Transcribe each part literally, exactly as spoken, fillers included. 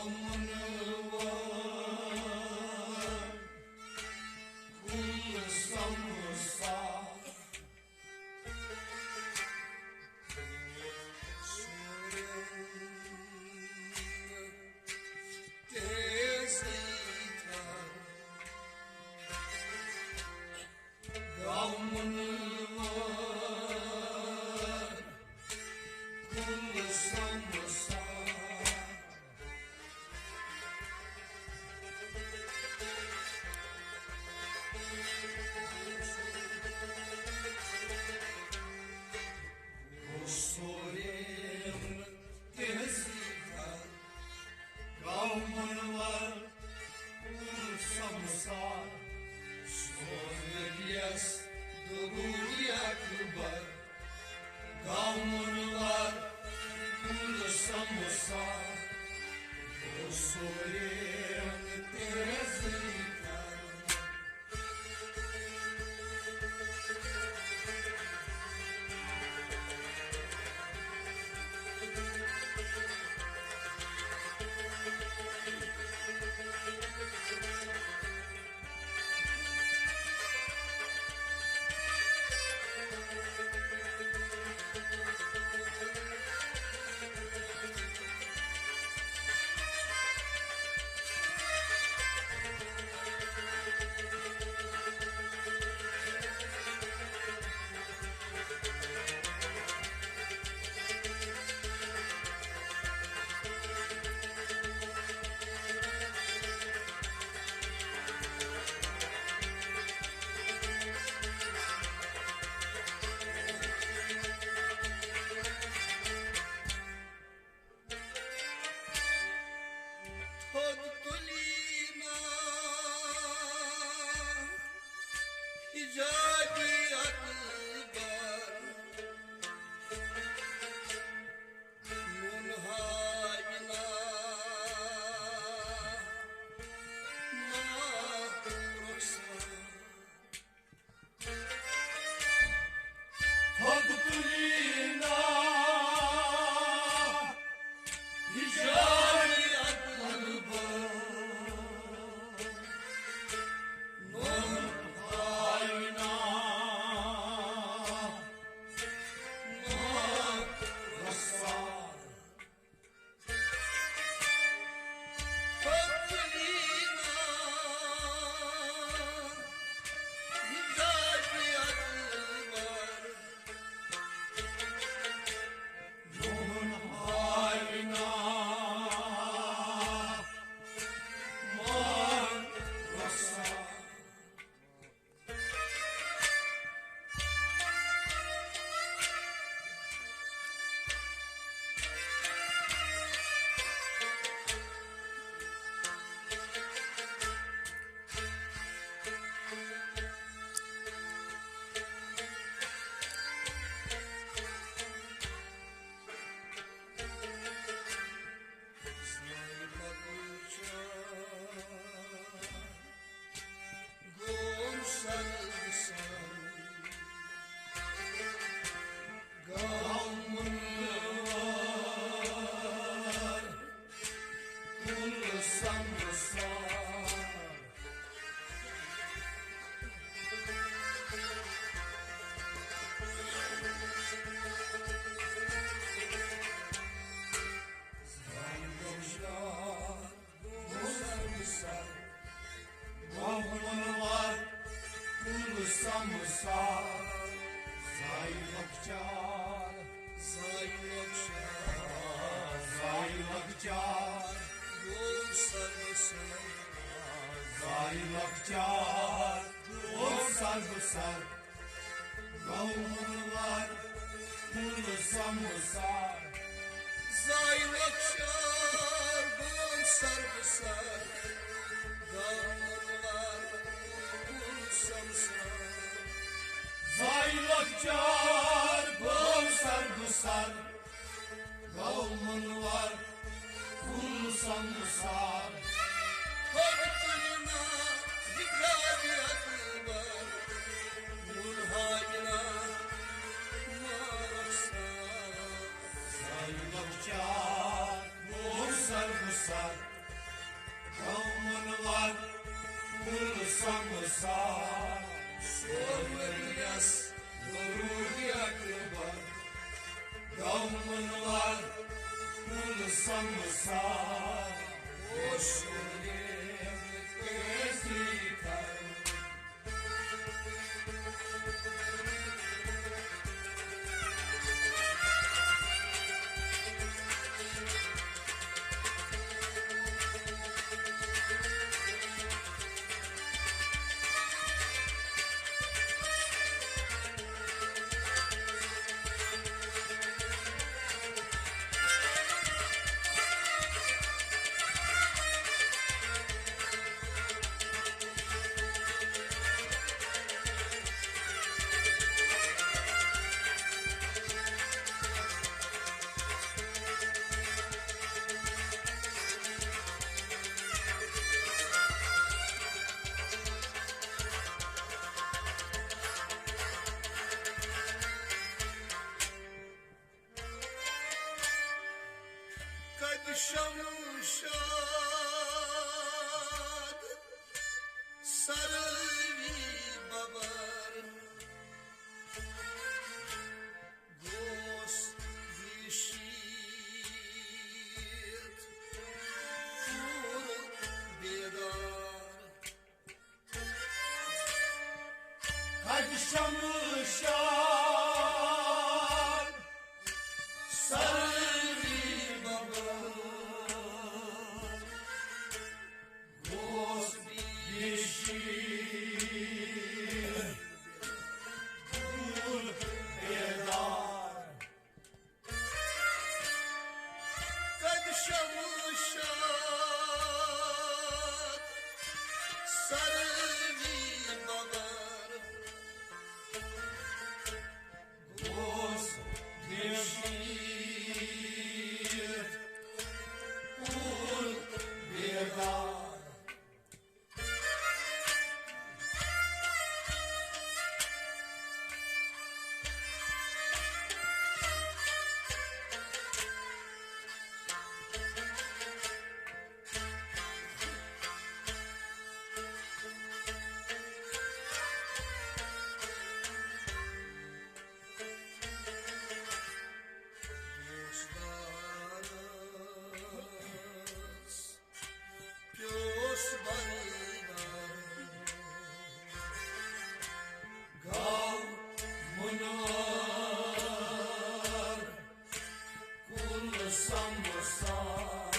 منور گُل سمسار۔ تیزی تھاو گامن وار گُل سمسار۔ سورین تہذیب گامن وار گُل سمسار۔ سوز نبیس درود اکبر گامن وار گُل سمسار۔ سورین تہذیب تھوٚد تُلینا حجابِ اکبر، نوٗن ہاوِنا ماہ رخسار۔ تھوٚد تُلینا حجابِ اکبر، نوٗن ہاوِنا ماہ رخسار۔ گوم سر سر گامن وار گُل سمسار۔ گامن وار گُل سمسار۔ زاے لۄکچار، زاے لۄکچار، زاے لۄکچار، گُل سمسار۔ زاے لۄکچار، گُل سمسار۔ گامن وار گُل سمسار۔ زاے لۄکچار گوٚو سر بسر، گامن وار گُل سمسار۔ زاے لۄکچار گوٚو سر بسر، گامن وار گُل سمسار۔ تھوٚد تُلینا حجابِ اکبر، نوٗن ہاوِنا ماہ رخسار۔ زاے لۄکچار گوٚو سر بسر، گامن وار کُل سمسار، سورِیس ضروٗری اکبر۔ گامن وار کُل سمسار، اوس سورِیس قٲضی کر۔ کتہِ شمشاد سروی ببر، گوس یہِ شیٖتھ پوٗرٕ بیدار۔ کتہِ شمشاد سروی ببر، گوس یہِ شیٖتھ پوٗرٕ بیدار۔ کتہِ شمشاد سروی ببر، گوس یہِ شیٖتھ پوٗرٕ بیدار۔ پیوس بندر گاو منار کُل سمسار۔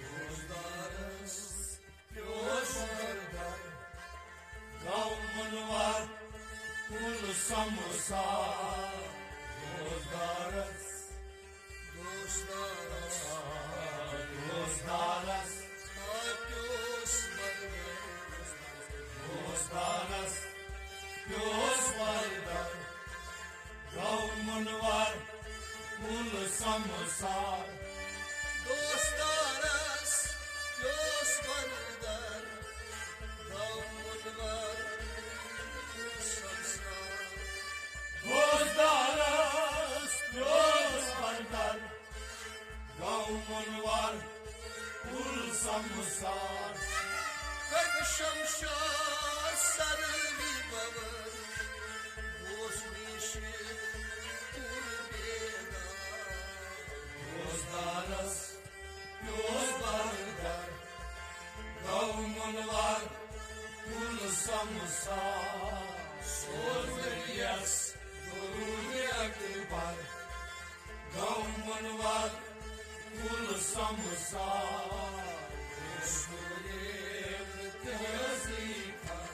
روزدارس پیوس بندر گامن وار کُل سمسار۔ روزدارس، روزدارس، روزدارس پیوس بندر، روزدارس پیوس بندر گامن وار کُل سمسار۔ دوستارس پیوس بندر گامن وار کُل سمسار۔ دوستارس پیوس بندر گامن وار کُل سمسار۔ کتہِ شمشاد سروی ببر، گوس بیشی کُل بیدار۔ روزدارس پیوس بندر گامن وار کُل سمسار۔ سورِیس ضروٗری اکبر گامن وار کُل سمسار۔ سورِیس قٲضی کر۔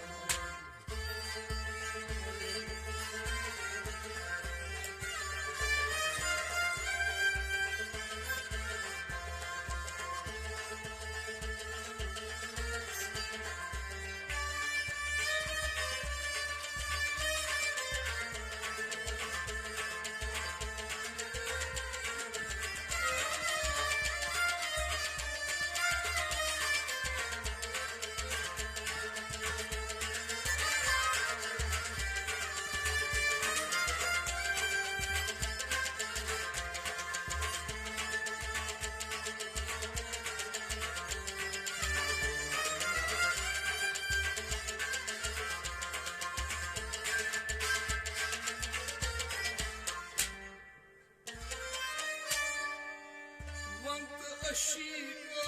عشیقس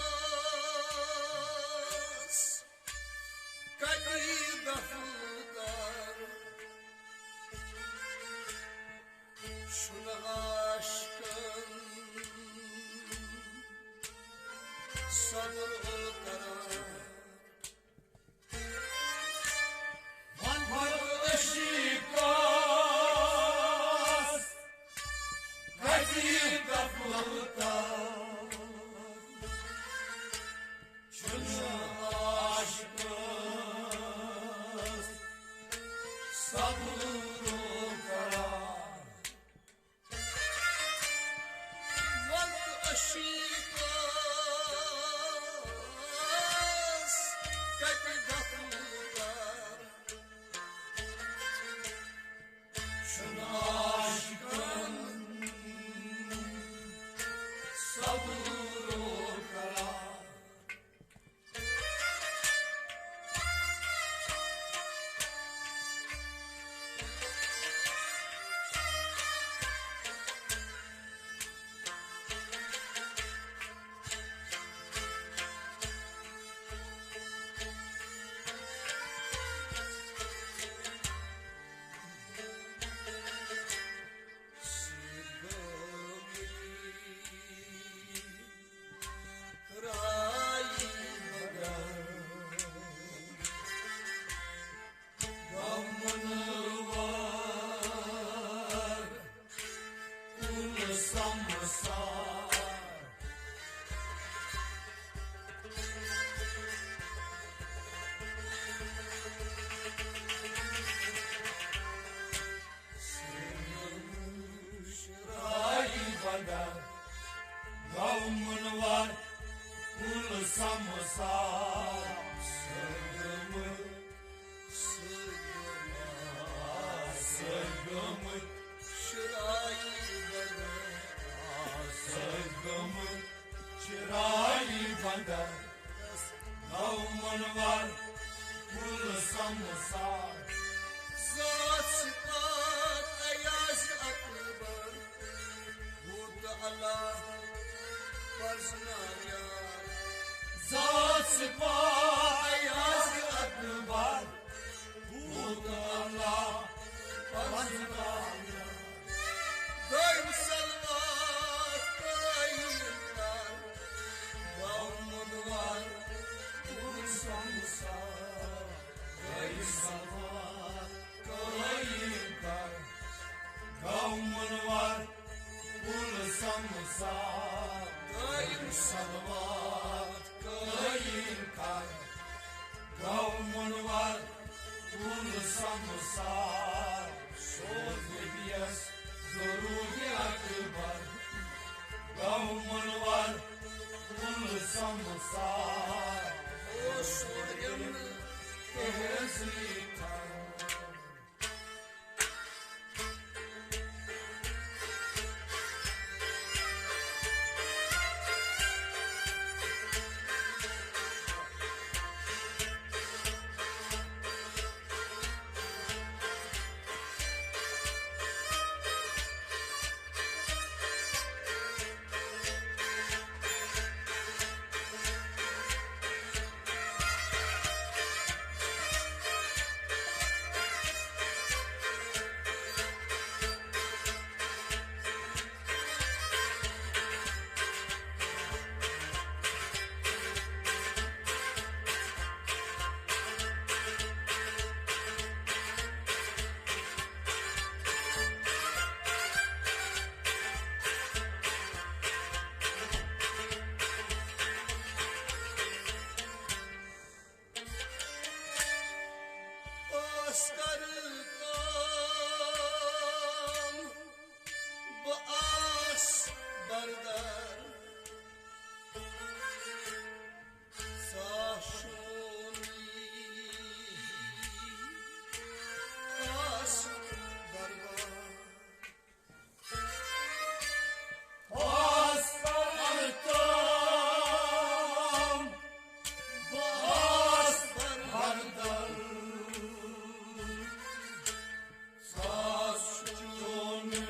کتہِ دفن کر، چھُنہٕ عاشقن صبر کران۔ وَن وَن عشیقس کتہِ دفن کر، چھُنہٕ عاشقس صبر کران۔ وَن عشیقس کتہِ دفن کر، چھُنہٕ عاشقن صبر کران۔ شراری بندر گو منور کل سمسار۔ سرگم، سرگم، سرگم، شراری بندر، سرگم، شراری بندر گو منور کل سمسار۔ ذات صفات ایاز اکبر، بوت اللہ پرزناریار۔ ذات صفات ایاز اکبر، بوت اللہ پرزناریار۔ دائم صلوات قائم کر، گو منور کل سمسار۔ دائم صلوات قائم کر، گو منور کل سمسار۔ دائم صلوات قائم کر، گو منور کل سمسار۔ سوز نبیس درود اکبر، گو منور کل سمسار۔ او سوریم تہذیب۔ آس کر کٲم، بہٕ آس بردار۔ ساشونی آس دربار۔ آس کر کٲم، بہٕ آس بردار۔ ساس چونی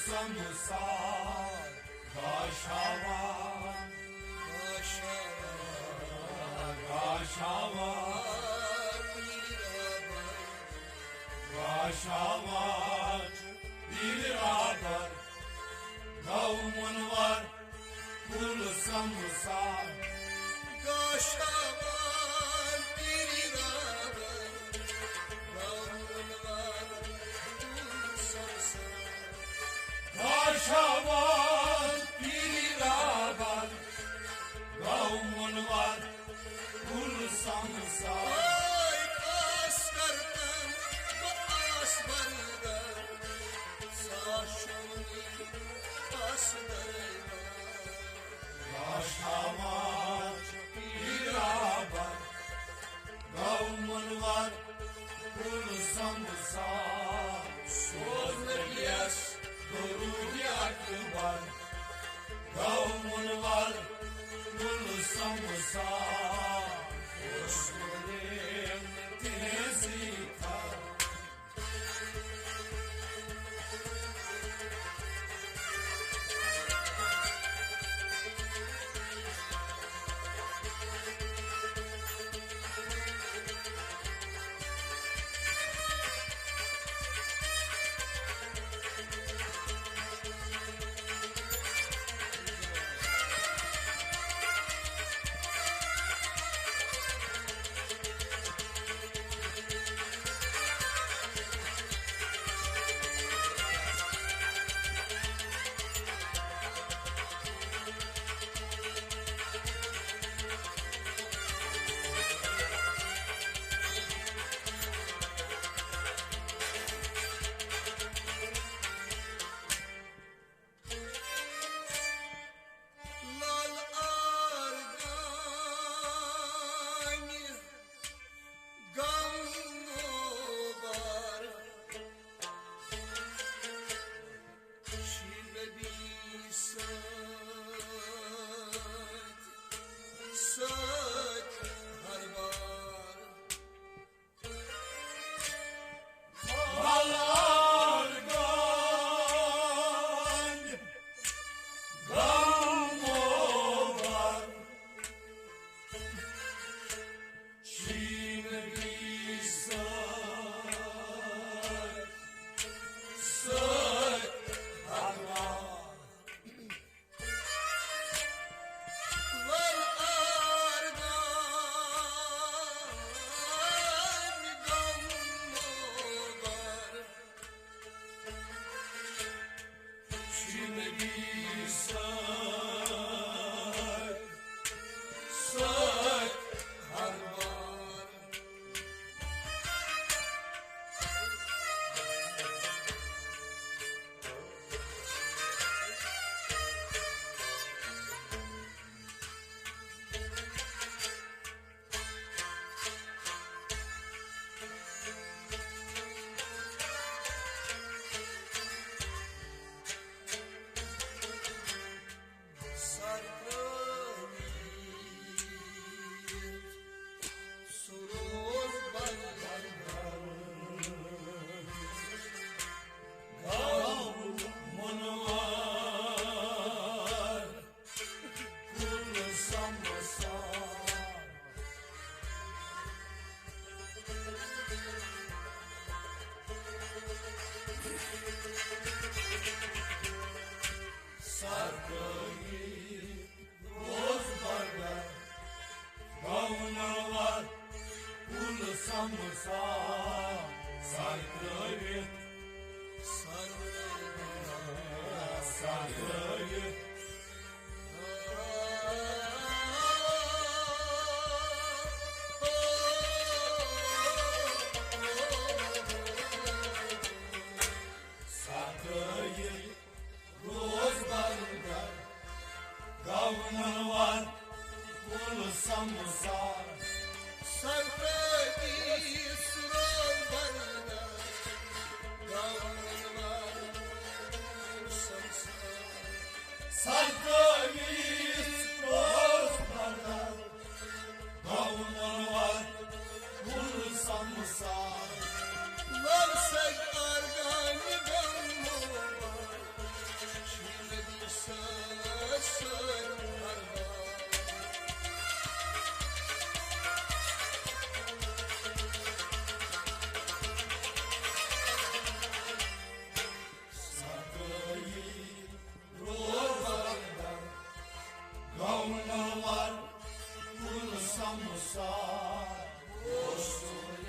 سمسار، گاشاوان، گاشاوان، گاشاوان، گاشاوان، پیٖرِ رابر، گوٚو مُنوَر، کُل سمسار۔ گاشاوان پیٖرِ رابر، گوٚو مُنوَر کُل سمسار۔ گاشاوان پیٖرِ رابر، گوٚو مُنوَر کُل سمسار۔ آے خاص کر تن بہٕ آس بردر، سا شونی آس دربار۔ گاشاوان پیٖرِ رابر، گوٚو مُنوَر کُل سمسار۔ سوز نبیَس درود اکبر، گوٚو مُنوَر کُل سمسار۔ اوس نہٕ تِہنٛزٕے تھر۔ لال آرگان گمو بار، شی نبی سۭتۍ، سۭتۍ ہر بار۔ ملار گنج گمو بار، شی نبی سۭتۍ، سۭتۍ ہر بار۔ ول آرگان گمو بار، شی نبی سۭتۍ، سۭتۍ ہر بار۔ سر ترٲوِتھ سُہ روز بدل۔ گوٚو مُنوَر کُل سمسار۔ سرکٲری روز بردر، گوٚو مُنوَر کُل سمسار۔ سر ترٲوِتھ، سر ترٲوِتھ، سر ترٲوِتھ۔ سرکٲرۍ روز بندر، گوٚو مُنوَر کُل سمسار۔ سرکٲرۍ روز بندر، گوٚو مُنوَر کُل سمسار۔ Var, bunu samsa, olsun,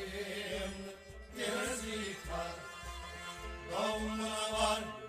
tezlikler, davullar.